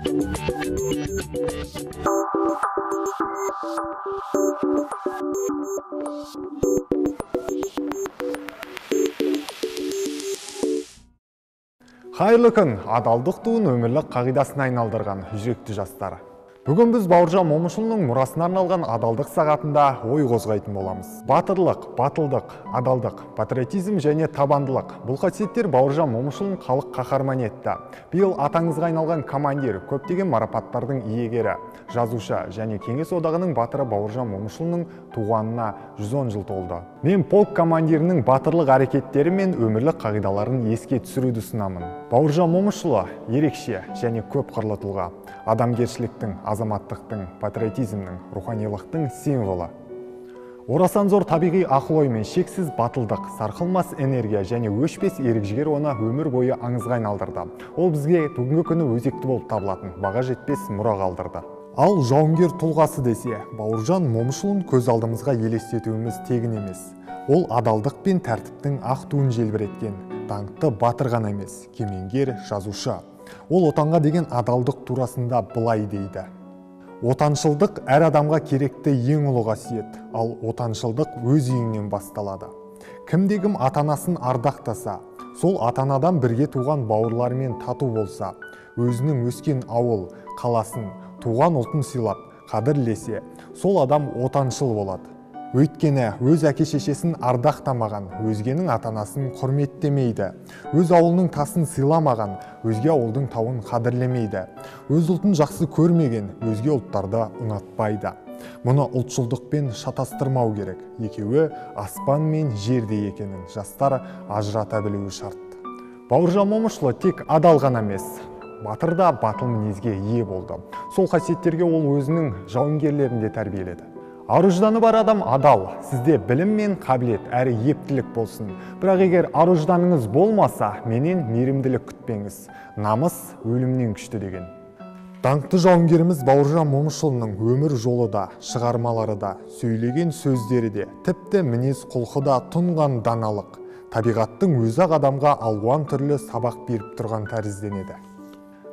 Қайырлы күн, адалдық туын өмірлік қағидасына айналдырған жүректі жастар. Бүгін біз Бауыржан Момышұлының мұрасына арналған адалдық сағатында ой қозғайтын боламыз. Батырлық, батылдық, адалдық, патриотизм және табандылық. Бұл қасиеттер Бауыржан Момышұлын халық қаһарманы етті. Биыл атаңызға айналған командир, көптеген марапаттардың иегері, жазушы және Кеңес Одағының батыры Бауыржан Момышұлының туғанына 110 жыл толды. Мен полк командирінің батырлық әрекеттері мен өмірлік қағидаларын еске түсіруді ұсынамын. Бауыржан Момышұлы ерекше және көп қырлы тұлға. Адамгершіліктің, азаматтықтың, патриотизмнің, руханилықтың символы. Орасан зор табиғи ақыл ой мен шексіз батылдық, сарқылмас энергия және өшпес ерік-жігер оны өмір бойы аңызға айналдырды. Ол бізге бүгінгі күні өзекті болып табылатын, баға жетпес мұра қалдырды. Ал жауынгер тұлғасы десе, Бауыржан Момышұлын көз алдымызға елестетуіміз тегін емес. Ол адалдық пен тәртіптің ақ туын желбіреткен, даңқты батыр ғана емес, кемеңгер жазушы. Ол отанға деген адалдық турасында былай дейді. Отаншылдық әр адамға керекті ең ұлы қасиет, ал отаншылдық өз үйіңнен басталады. Кімде-кім ата-анасын ардақтаса, сол ата-анадан бірге туған бауырларымен тату болса, өзінің өскен ауыл, қаласын, туған ұлтын сыйлап, қадірлесе, сол адам отаншыл болады. Өйткені өз әке-шешесін ардақтамаған, өзгенің ата-анасын құрметтемейді. Өз ауылының тасын сыйламаған, өзге ауылдың тауын қадірлемейді. Өз ұлтын жақсы көрмеген, өзге ұлттарды ұнатпайды. Мұны ұлтшылдықпен шатастырмау керек. Екеуі аспан мен жердей екенін жастар ажырата білуі шарт. Бауыржан Момышұлы тек адал ғана емес, батыр да батыл мінезге ие болды. Сол қасиеттерге ол өзінің жауынгерлерін де тәрбиеледі. Ар-ұжданы бар адам адал, сізде білім мен қабілет әрі ептілік болсын. Бірақ егер ар-ұжданыңыз болмаса, менен мейірімділік күтпеңіз. Намыс өлімнен күшті деген. Даңқты жауынгеріміз Бауыржан Момышұлының өмір жолы да, шығармалары да, сөйлеген сөздері де, тіпті мінез құлқы да тұнған даналық. Табиғаттың өзі-ақ адамға алуан түрлі сабақ беріп тұрған тәрізденеді.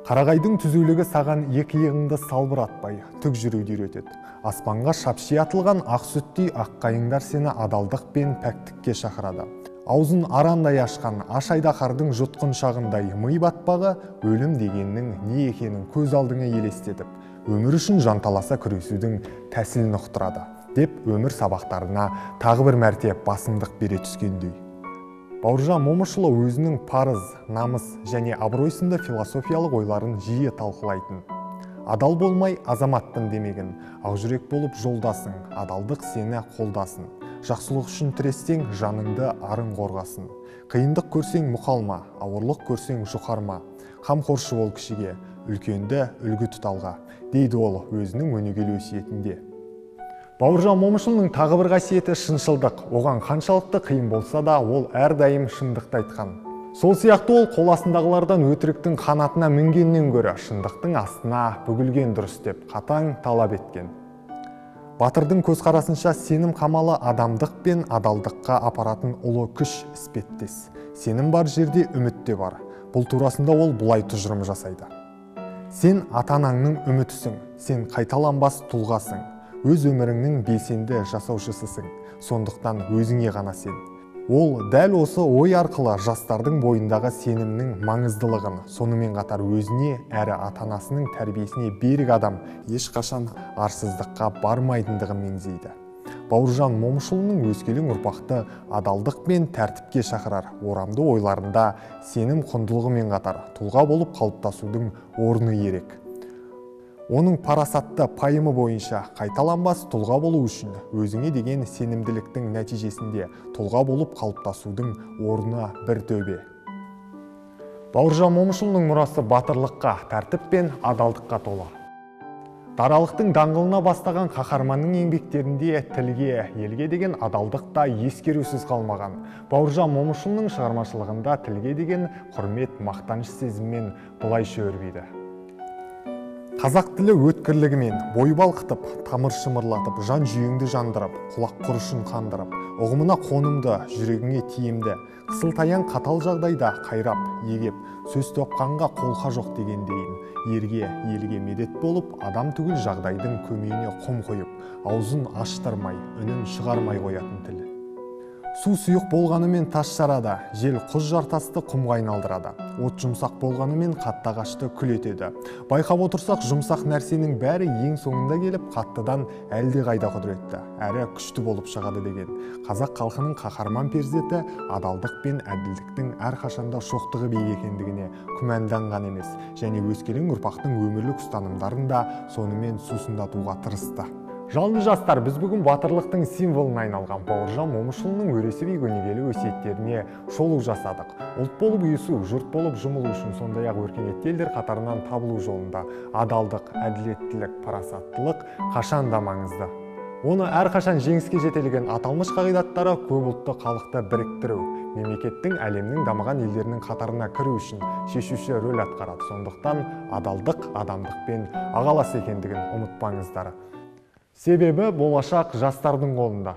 Қарағайдың түзулігі саған екі иығыңды салбыратпай, түк жүруді үйретеді. Аспанға шапши атылған ақ сүттей ақ қайыңдар сені адалдық пен пәктікке шақырады. Аузын арандай ашқан аш айдаһардың жұтқыншағындай ми батпағы өлім дегеннің не екенін көз алдыңа елестетіп, өмір үшін жанталаса күресудің тәсілін ұқтырады, деп өмір сабақтарына тағы бір мәрте басымдық бере түскендей. Бауыржан Момышұлы өзінің парыз, намыс және абырой сынды философиялық ойларын жиі талқылайтын. Адал болмай азаматпын демегін, ақжүрек болып жолдасың, адалдық сені қолдасын. Жақсылық үшін тірессең, жаныңды арың қорғасын. Қиындық көрсең мұқалма, ауырлық көрсең жұқарма. Қамқоршы бол кішіге, үлкенді үлгі тұт алға, дейді ол өзінің өнегелі өсиетінде. Бауыржан Момышұлының тағы бір қасиеті шыншылдық. Оған қаншалықты қиын болса да, ол әрдайым шындықты айтқан. Сол сияқты ол қол астындағылардан өтіріктің қанатына мінгеннен гөрі шындықтың астына бүгілген дұрыс деп қатаң талап еткен. Батырдың көзқарасынша сенім қамалы адамдық пен адалдыққа апаратын ұлы күш іспеттес. Сенім бар жерде үміт те бар. Бұл турасында ол былай тұжырым жасайды. Сен ата-анаңның үмітісің, сен қайталанбас тұлғасың. Өз өміріңнің белсенді жасаушысысың, сондықтан өзіңе ғана сен. Ол дәл осы ой арқылы жастардың бойындағы сенімнің маңыздылығын, сонымен қатар өзіне әрі ата-анасының тәрбиесіне берік адам ешқашан арсыздыққа бармайтындығын меңзейді. Бауыржан Момышұлының өскелең ұрпақты адалдық пен тәртіпке шақырар орамды ойларында сенім құндылығымен қатар тұлға болып қалыптасудың орны ерек. Оның парасатты пайымы бойынша қайталанбас тұлға болу үшін өзіңе деген сенімділіктің нәтижесінде тұлға болып қалыптасудың орны бір төбе. Бауыржан Момышұлының мұрасы батырлыққа, тәртіп пен адалдыққа толы. Даралықтың даңғылына бастаған қаһарманның еңбектерінде тілге, елге деген адалдық та ескерусіз қалмаған. Бауыржан Момышұлының шығармашылығында тілге деген құрмет, мақтаныш сезіммен былайша өрбиді. Қазақ тілі өткірлігімен бой балқытып, тамыр шымырлатып, жан жүйеңді жандырып, құлақ құрышын қандырып, Ұғымына қонымды, жүрегіңе тиімді, қысылтаяң қатал жағдайда қайрап, егеп, сөз топқанға қолқа жоқ дегендейін, ерге, елге медет болып, адам түгіл жағдайдың көмейіне құм құйып, аузын аштырмай, үнін шығармай қоятын тіл. Су сұйық болғанымен тас жарады, жел құз жартасты құмға айналдырады. От жұмсақ болғанымен қатты ағашты күл етеді. Байқап отырсақ, жұмсақ нәрсенің бәрі ең соңында келіп қаттыдан әлде қайда құдіретті, әрі күшті болып шығады деген. Қазақ халқының қаһарман перзенті адалдық пен әділдіктің әрқашанда шоқтығы биік екендігіне күмәнданған емес, және өскелең ұрпақтың өмірлік ұстанымдарын да сонымен сусындатуға тырысты. Жалынды жастар, біз бүгін батырлықтың символына айналған Бауыржан Момышұлының өресі биік өнегелі өсиеттеріне шолу жасадық. Ұлт болып ұйысу, жұрт болып жұмылу үшін сондай-ақ өркениетті елдер қатарынан табылу жолында адалдық, әділеттілік, парасаттылық қашан да маңызды. Оны әрқашан жеңіске жетелеген аталмыш қағидаттары көп ұлтты халықты біріктіру, мемлекеттің әлемнің дамыған елдерінің қатарына кіру үшін шешуші рөл атқарады. Сондықтан адалдық адамдықпен ағалас екендігін ұмытпаңыздар. Себебі болашақ жастардың қолында.